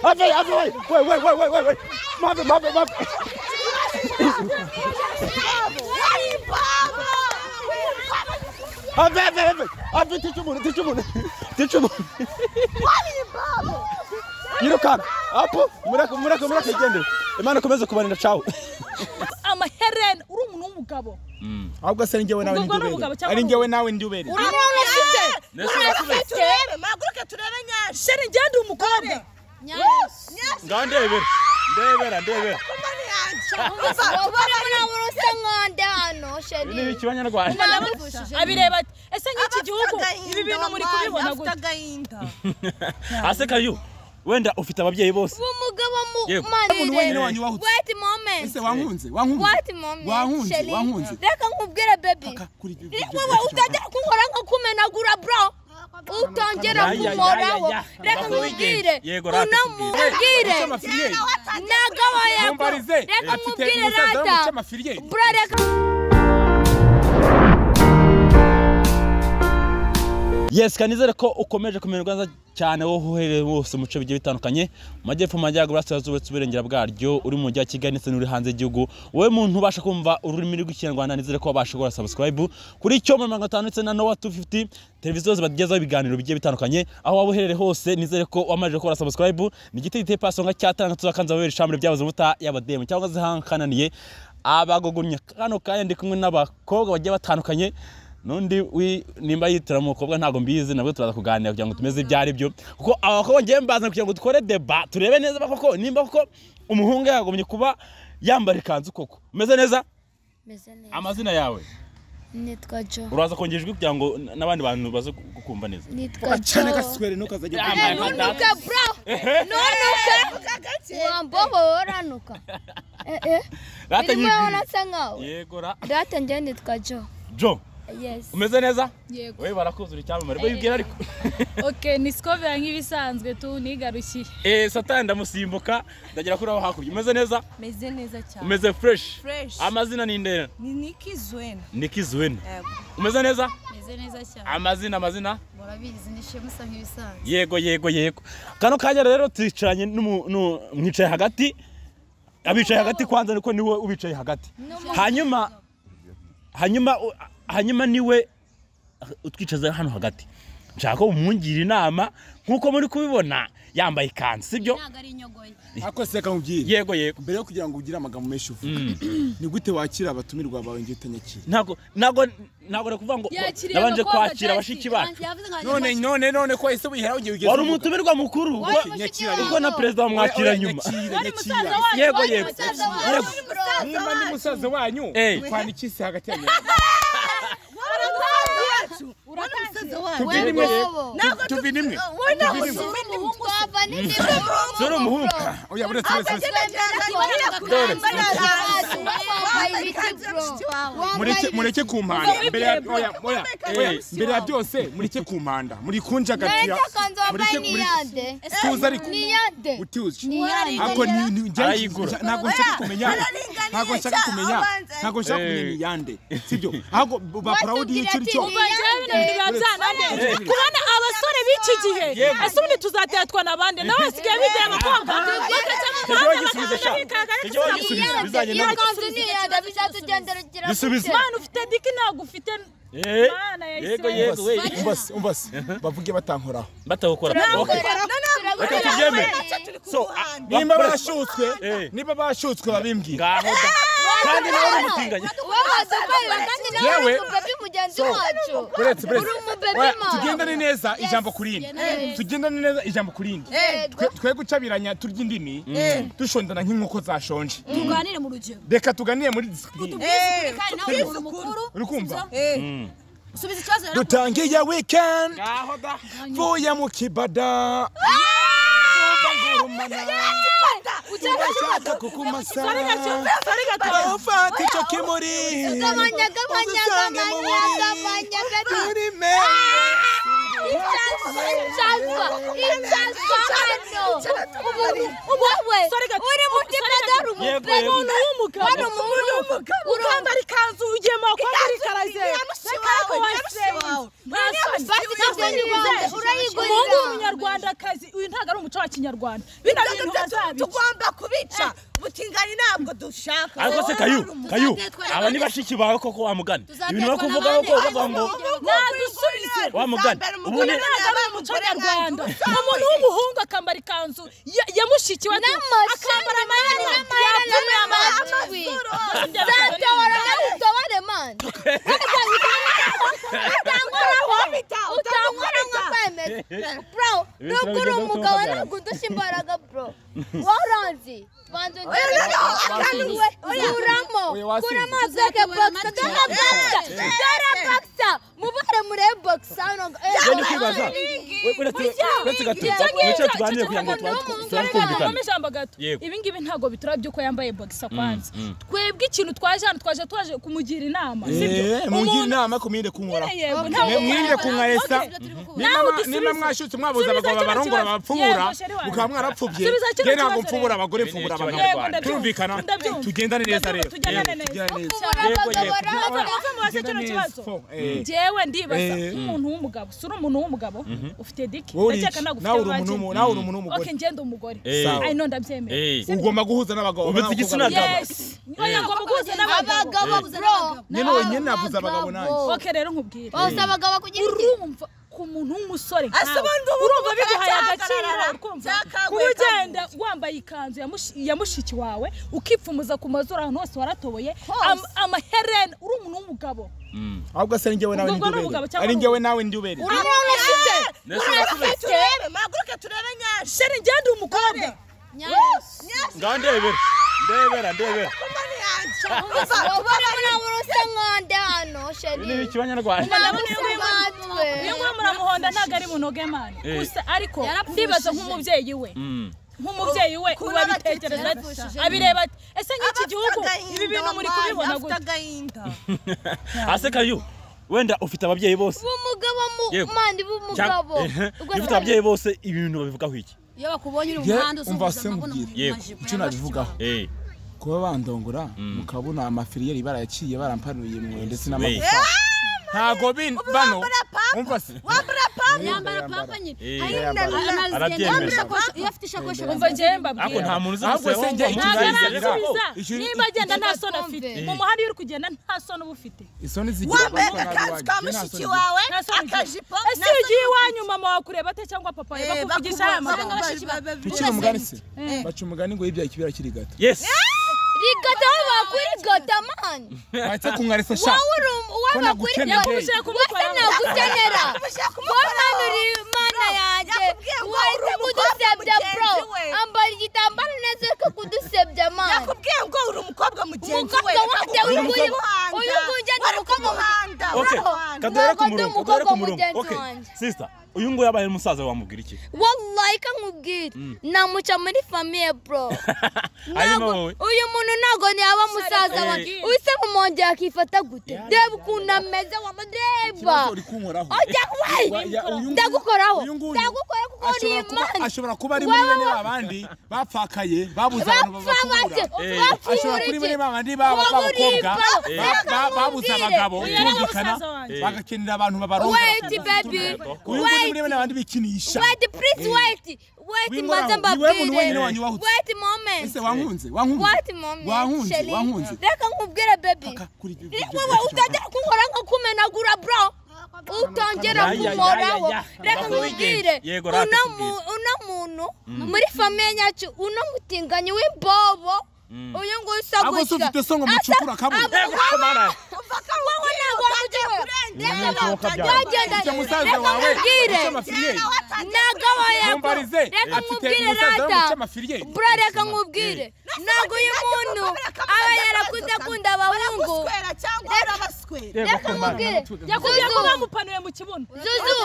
Ave ave we we we we we mave mave mave. Ave ave ave ave tichumunu tichumunu tichumunu. Yirukanka apo muraka muraka muraka igende. Imana komeza kubarinda ciao. Amaherena uri umuntu w'umugabo. Ahubwo se njyewe nawe ndubere. Ari njyewe nawe ndubere. Uri ufite. Maguruke turebe nyashi. Sheri ngende umukobwa. Nyashi. Nga ndebera. Ndebera ndebera. Ni iki banyarwanda? Abireba ati ese nk'iki gihugu ibi bintu muri kubibona gute? Ase kayu wenda ufite ababyeyi bose. Umugabo mu manire. Wait moment. Ese wankunze wankunze. Wait moment. Wankunze wankunze. Reka nkubwire baby. Wowe utajya kunkora nko kumenagura bro. Utongera kumoraho. Reka nkubwire. Unamubwire. Nagawa yako. Reka nkubwire rata. Bro reka. Yes, kanizere ko ukomeje kumererwa neza cyane wowe uherereye hose mu bice bigiye bitandukanye mu majyepfo, mu majyaruguru, burasirazuba uburengera bwaryo, uri mu mujyi wa Kigali ndetse n'uri hanze y'igihugu. Wowe muntu ubasha kumva ururimi rw'Ikinyarwanda nizere ko wabasha gukora subscribe kuri cyo 50 ndetse na Nowa 250 televiziyo zibagezaho ibiganiro bigiye bitandukanye. Aho waba uherereye hose nizere ko wamaze gukora subscribe. Ni igiti giteye pasonga cyatanga tuzakanza babere shambre byabuze muta y'abademu cyangwa zihankananiye abagogunya. Kano kanya ndi kumwe n'abakobwa bagiye batandukanye nundi nimba yitira umukobwa ntago mbizi, nabwo turaza kuganira kugira ngo tumeze ibyari byo, kuko abakobwa ngiye mbaza kugira ngo dukore deba turebe neza koko nimba koko umuhungu yagomye kuba yambara ikanzu koko. Umeze neza? Meze neza. Amazina yawe? Nitwa Jo. Uraza kongera ijwi kugira ngo n'abandi bantu baze kukumva neza. Nitwa Jo. Cyane gaswere ntukazajya nunuka bro. Nunuka. Wambobo oranuka. Rata nyibwire. Yego ra. Rata njye nitwa Jo. Jo. Yes. Umeze neza? Yego. Wewe barakuzura icyamamare. Bayibwira ariko. Okay, ni Scovia nk'ibisanzwe tu nigarukiye. Satani ndamusimbuka ndagera kuri aho hakurya. Umeze neza? Meze neza cyane. Umeze fresh. Fresh. Amazina ni nde? Ni Niki Zuena. Niki Zuena. Umeze neza? Meze neza cyane. Amazina amazina? Murabizi ni Shemusa nk'ibisanzwe. Yego yego yego. Kano kanya rero twicaranye mwicaye hagati. Abicaye hagati kwanza niko niwe ubicaye hagati. Hanyuma hanyuma niwe utwicaza hano hagati. Nshaka ko umungira inama nkuko muri kubibona yambaye ikanzu sibyo? Ntago ari inyogoye. Ako seka nkubwire. Yego yego. Mbere yo kugira ngo ugire amagambo menshi uvuga. Ni gute wakira abatumirwa bawe ngiye utanyakira? Ntago ntago ntago kuvuga ngo nabanje kwakira abashiki bacu. None none none ko ese wihera ugiye ugeze. Wari umutumirwa mukuru kuko na president wamwakira nyuma. Yego yego. Nimba ndi musaza wanyu kwandikise hagati yanyu. Tuvinimwe. Sura umuhungu. Oya buretse buretse. Mureke mureke kumpanda mbere ya oya oya mbere ya byose mureke kumpanda muri kunjagatira mureke niyande. Tuza ariko utuzi. Ako ni ntago nshaka kumenya. Ntago nshaka kumenya. Ntago nshaka kumenya niyande. Sibyo? Ahubwo ba proud y'icyo cyo. Kubona abasore b'iki gihe ese ubundi tuzatetwa nabande nawe asigaye bigira abakobwa Mana ufite diki ntabwo ufite Mana ya Yego yego we umbase umbase bavuge batankoraho batagukora. Reka tubyemere. So nimba bashutswe babimbwira. Ngaho kandi nawe uri umutinganyi. Yewe mugenzi wacu. Buretse buretse. Tugendane neza ijambo kurindi. Tugendane neza ijambo kurindi. Twe gucabiranya turya indimi dushondana nk'inkoko zashonje. Tuganire mu rugero. Reka tuganire muri discipline. Kandi nawe uri mukuru. Uri kumva? Subiza ikibazo rero. Dutangiye weekend. Mvuye mu kibada. Ushaka kukumasa. Ufata icyo kimuri. Gabanya gabanya gabanya gabanya. Uri mu kibada uri umuntu w'umugabo ukambara ikanzu ugiye mu kwambara ikaraze. Umuhungu w'umunyarwandakazi uyu ntago ari umuco wa kinyarwanda bino bintu bazabica tugomba kubica butingani ntabwo dushaka ariko se kayu aba ni bashiki bawe koko wamugana ibintu bakuvugaho ko bavuga ngo nadusubize wamugana ubu ntabwo ari umuco nyarwanda umuntu w'umuhungu akambara ikanzu ya mushiki we akambara amaherena yapfumuye amatwi zatobora natutobore man utangora nko kwemeza bro nubwo uri umugabo ntabwo undusha imbaraga bro waranzi banza uramo kuramo black boxer dore boxer dore boxer mubare murebe boxer hano ndi kwibaza uretse gato nicyo tuganire kugira ngo twumvikane ijambo gato ibi ngibi ntabwo bitura by'uko yambaye boxer kwanza twebwe ikintu twaje hano twaje kumugira inama sibyo mungira inama kumwinde kunkora mwinde kunkaresa niba mwashutse mwabuze abagabo babarongora babapfubura mukaba mwarapfubye nge ntabwo mfubura abagore mfubura abagabo turumvikana tugendane neza rero njyewe ndibaza nk'umuntu w'umugabo si uri umuntu w'umugabo ufite diki ndakeka ntabwo ufite vagina nawe uri umuntu w'umugore okay ngende umugore I know ndabyemera ugomba guhuza n'abagabo ufite igitsina gabo ngomba guhuza n'abagabo bro nyine wenyine navuze abagabo nanjye okay rero nkubwire bose abagabo kugira urumva ku muntu w'umusore urumva biguhaye agaciro ukumva kuba ugenda wambaye ikanzu ya mushiki wawe ukipfumuza ku mazuru ahantu hose waratoboye amaherena uri umuntu w'umugabo ahubwo se njyewe nawe ndubere ari njyewe nawe ndubere maguruke turebe nyashi sheri ngende umukobwa ngaho ndebera ndebera ni ikibanyarwanda uyu nguyu muramuhonda ntabwo ari bunoge mani gusa ariko ndibaza nk'umubyeyi we ubabitekereza abireba ati ese nk'iki gihugu ibi bintu muri kubibona gute ase kayu wenda ufite ababyeyi bose b'umugabo mandi b'umugabo ufite ababyeyi bose ibintu babivugaho iki iyo bakubonye uri mu muhanda usubiza amabuno mu majipo icyo nabivugaho kuba bandongora mukabona amafiriyeri barayaciye barampanuye mwe ndetse n'amagufa ntago bano umva se wambara pampa yambara pampa nyine arabyemera iyo afite ishakoshi umva njyewe mbabwira ariko nta muntu uzi ahubwo se njye niba agenda nta soni afite mu muhanda iyo uri kugenda nta soni uba ufite isoni zigira wambaye agakanzu ka mushiki wawe akajipo ese iyo ugiye iwanyu mama wakureba ate cyangwa papa wawe bakuvugisha aya magambo tukiri umugani se baca umugani ngo yibyaye ikibera kiri gato yes rigata aho bakurigata mani bahita kunkarisa sha wowe bakurigata wese nagukenera wowe mani uri mana yanjye wahise kudusebya bro ambara igitambaro neza ariko kudusebya mani yakubwiye ngo uri umukobwa mugenzi we umukobwa wanjye uyu nguyu ugenda umukobwa muhanda kaduhere ku murongo kaduhere ku murongo okay sister uyu nguyu yabaye umusaza wamubwira iki wallahi kankubwira namuca muri famille bro uyu muntu ntabwo yaba musaza wanjye use mumongera akifata gute reba ukuntu ameze wamureba ndagukoraho ndagukora kuko uri imana ashobora kuba ari muri bene babandi bapfakaye babuze abantu babakura ashobora kuri bene babandi b'abakobwa babuze abagabo tumvikana bagakenera abantu babarongora wait baby uyu nguyu muri bene babandi bikinisha wait please wait wait mbanza mbabwire wait moment ese wankunze wankunze wait moment wankunze wankunze reka nkubwire baby wowe utajya kunkora nko kumenagura bro utongera kumoraho reka nkubwire uno muntu muri famiye yacu uno mutinganyi w'imbobo uyu nguyu usa gutya ufite songo mucukura kabura wowe ntabwo wamucukura reka nkubwire ntabwo reka nkubwire rata bro reka nkubwire ntabwo uyu muntu aba yarakuze akunda abahungu reka nkubwire yakubwiye ko bamupanuye mu kibuno zuzu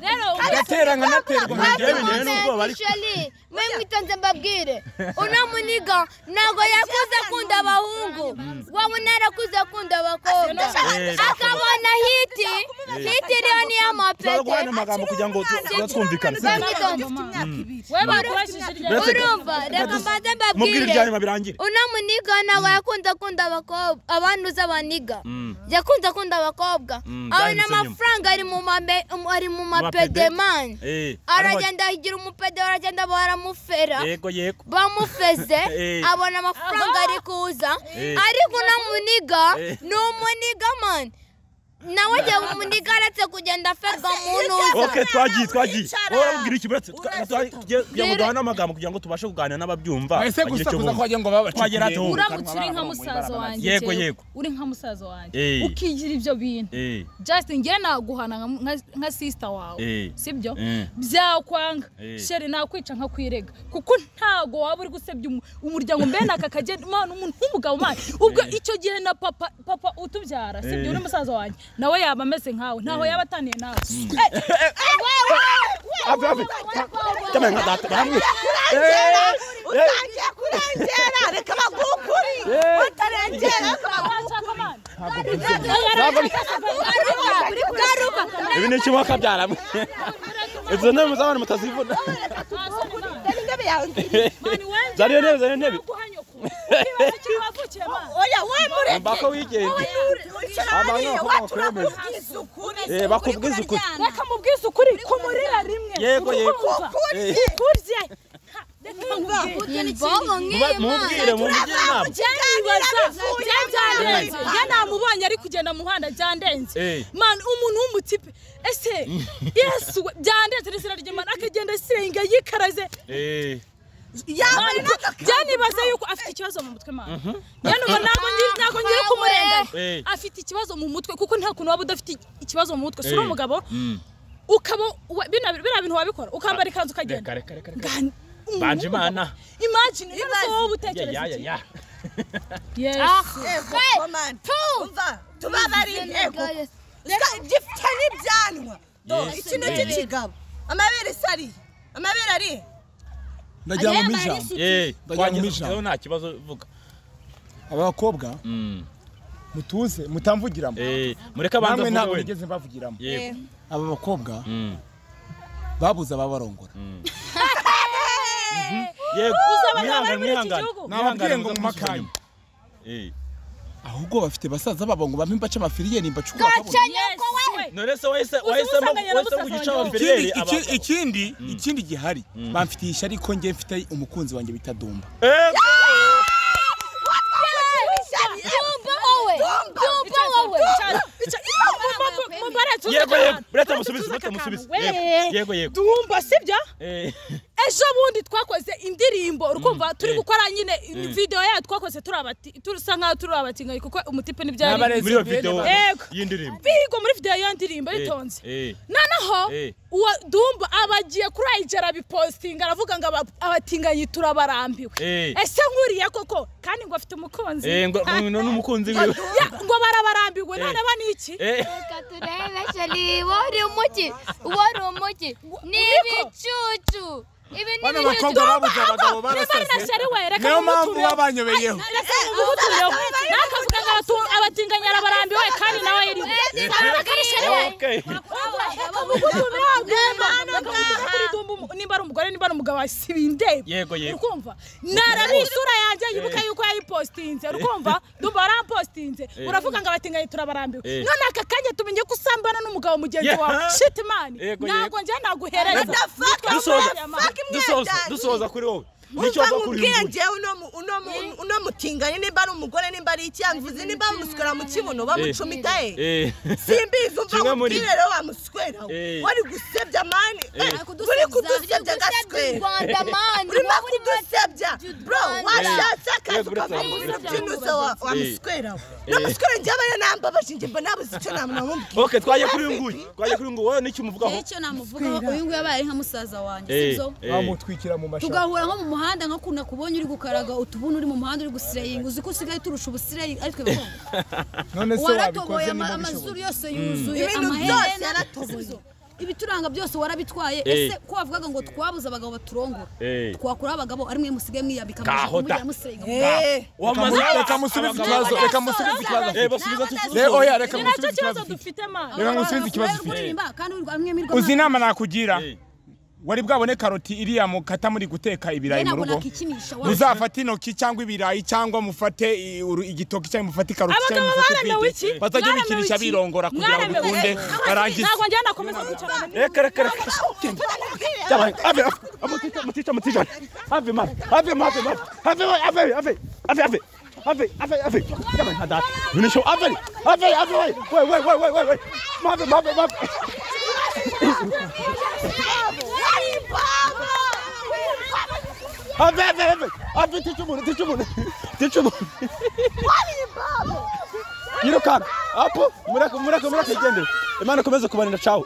rero ndatera nkanaterwa mwe mwitonze mbabwire uno muniga ntabwo yakuze akunda abahungu wabona yarakuze akunda abakobwa akabona hiti hiti iriho niyo amapete guhana amagambo kugira ngo twumvikane urumva reka mbanze mbabwire nyuma birangire. Uno muniga nawe yakunze akunda abakobwa, abantu z'abaniga. Yakunze akunda abakobwa. Abona amafaranga ari mu mame ari mu mapede man. Aragenda agira umupede aragenda baramufera. Yego yego. Bamufeze abona amafaranga ari kuza. Ariko uno muniga ni umuniga man. Nawe jya umuniga aretse kugenda aferwa mu ntuza. Okay twagiye. Wowe urabwira iki buretse kugira ngo duhane amagambo kugira ngo tubashe kuganira n'ababyumva. Ese gusa kuza kwagira ngo babacukuye. Uramutse uri nka musaza wanjye. Yego yego. Uri nka musaza wanjye. Ukigira ibyo bintu. Just ngiye naguhana nka sister wawe. Sibyo? Byakwanga. Sheri nakwica nka kwirega. Kuko ntago waba uri gusebya umuryango mbe naka kagenda man umuntu w'umugabo man. Ubwo icyo gihe na papa utubyara sibyo uri musaza wanjye. Nawe yaba ameze nkawe ntaho yaba ataniye nawe. Ave Tama nka data baramwe. Utangiye kurengera reka bagukuri. Utarengera reka bagukuri. Ibi ni kimwe kabyaramwe. Izo ntebe muzabana mutazivuna. Zari ntebe zari ntebe. Oya we mureke. Mbako wigende. Bakubwiza ukuri. Reka mubwize ukuri kumurira rimwe. Yego yego. Kurye. Mubwire inama. Byandenze. Njye namubonye ari kugenda mu muhanda byandenze. Man umuntu w'umutipe. Ese Yesu byandenze n'izina ry'Imana akagenda asirenga yikaraze. Byanibaza yuko afite ikibazo mu mutwe man. Nyanuma ntago ngiye kumurenganya. Afite ikibazo mu mutwe kuko nta kuntu waba udafite ikibazo mu mutwe. Suri umugabo ukaba bina bintu wabikora ukambara ikanzu ukagenda. Reka. Banje Imana. Imagine wowe utekereza iki? Yes. Ego man. Umva tubabari ego. Gifite n'ibyanwa. Ikintu cy'ikigabo. Amabere sari. Amabere ari. Ndagira ngo mijambo. Ndagira ngo mijambo. Nta kibazo vuga. Aba bakobwa mutuze mutamvugiramo. Mureka abanza vuga. Namwe nigeze mbavugiramo. Aba bakobwa babuze ababarongora. Yego. Mwihangane. Nababwiye ngo mu makanya. Ahubwo bafite basaza babo ngo bampe mbace amafiriyeri mbacukura akabona. None se wahise kugica amafiriyeri. Ikindi gihari bamfitiye ishyari ko nge mfite umukunzi wanjye bita Dumba. Dumba wowe. Yego yego buretse musubize. Yego yego. Dumba sibyo? Ejo bundi twakoze indirimbo urukumva turi gukora nyine video yayo twakoze turasa nkaho turi abatinganyi kuko umutipe n'ibyari muri iyo video y'indirimbo. Bigo muri video y'indirimbo yitonze. Noneho uwo Dumba abagiye kuri ayigera bipostinga aravuga ngo abatinganyi turabarambiwe. Ese nkuriye koko kandi ngo afite umukunzi. Ngo n'umukunzi wiwe. Ngo barabarambiwe none ba niki? Reka turebe shali wari umuki wari umuki ni ibicucu. Bano bakobwa babuze abagabo barasaze. Niyo mpamvu babanyobeyeho. Nakavuga ngo abatinganya arabarambiwe kandi nawe yiri. Nimba ari umugore nimba ari umugabo sibindeba. Yego yego. Urukumva? Narabi isura yanjye yibuka yuko yayipostinze. Urukumva? Ndumva warampostinze. Uravuga ngo abatinganya turabarambiwe. None aka kanya tumenye ko usambana n'umugabo mugenzi wawe. Shit man. Ntago njye naguhereza. Dusoza kuri wowe. Nicyo bakuri uno mutinganye nimba ari umugore nimba ari iki yamvuze nimba bamuswera mu kibuno bamucumita simbizi umva mubwire rero wamuswera wari gusebya mani uri kudusebya gaswera urimo kudusebya bro washatse akazi ukava mu bintu by'inuze wamuswera n'umuswera njye aba yanambabaje njye mba nabuze icyo namubwira. Okay twaje kuri uyu nguyu wowe nicyo umuvugaho? Icyo namuvugaho uyu nguyu yabaye nka musaza wanjye sibyo? Bamutwikira mu mashaka tugahura nko mu muhanda nka kuna kubonye uri gukaraga utubuni uri mu muhanda uri gusireyinga uzi ko usigaye turusha ubusireyi ari twe bakobwa. None se wabikoze niba amazuru yose yuzuye amaherena yaratoboye ibituranga byose warabitwaye. Ese ko wavugaga ngo twabuze abagabo baturongora twakura abagabo ari mwe musigaye mwiyambika amajwi musirenga. Reka musubize ikibazo, reka musubize ikibazo. Oya reka musubize ikibazo dufite. Reka musubize ikibazo ufite. Uzi inama nakugira? Wari bwabone karoti iriya mukata muri guteka ibirayi mu rugo. Muzafate intoki cyangwa ibirayi cyangwa mufate igitoki cyangwa mufate karoti cyangwa mufate ibindi. Bazajya bikinisha birongora kugira ngo bikunde barangize. Ntabwo njye nakomeza kwicarana. Reka reka reka. Ave mutita mutita. Ave ma. Ave ma ave ma. Ave ave ave. Ave ave. Ave ave ave. Yabaye nka data. Nunisho ave ave ave we we we we we. Mave mave mave. Ave ave ave. Ave ticumunu ticumunu. Ticumunu. Yirukanka. Apo mureke mureke mureke igende. Imana ikomeze kubarinda ciao.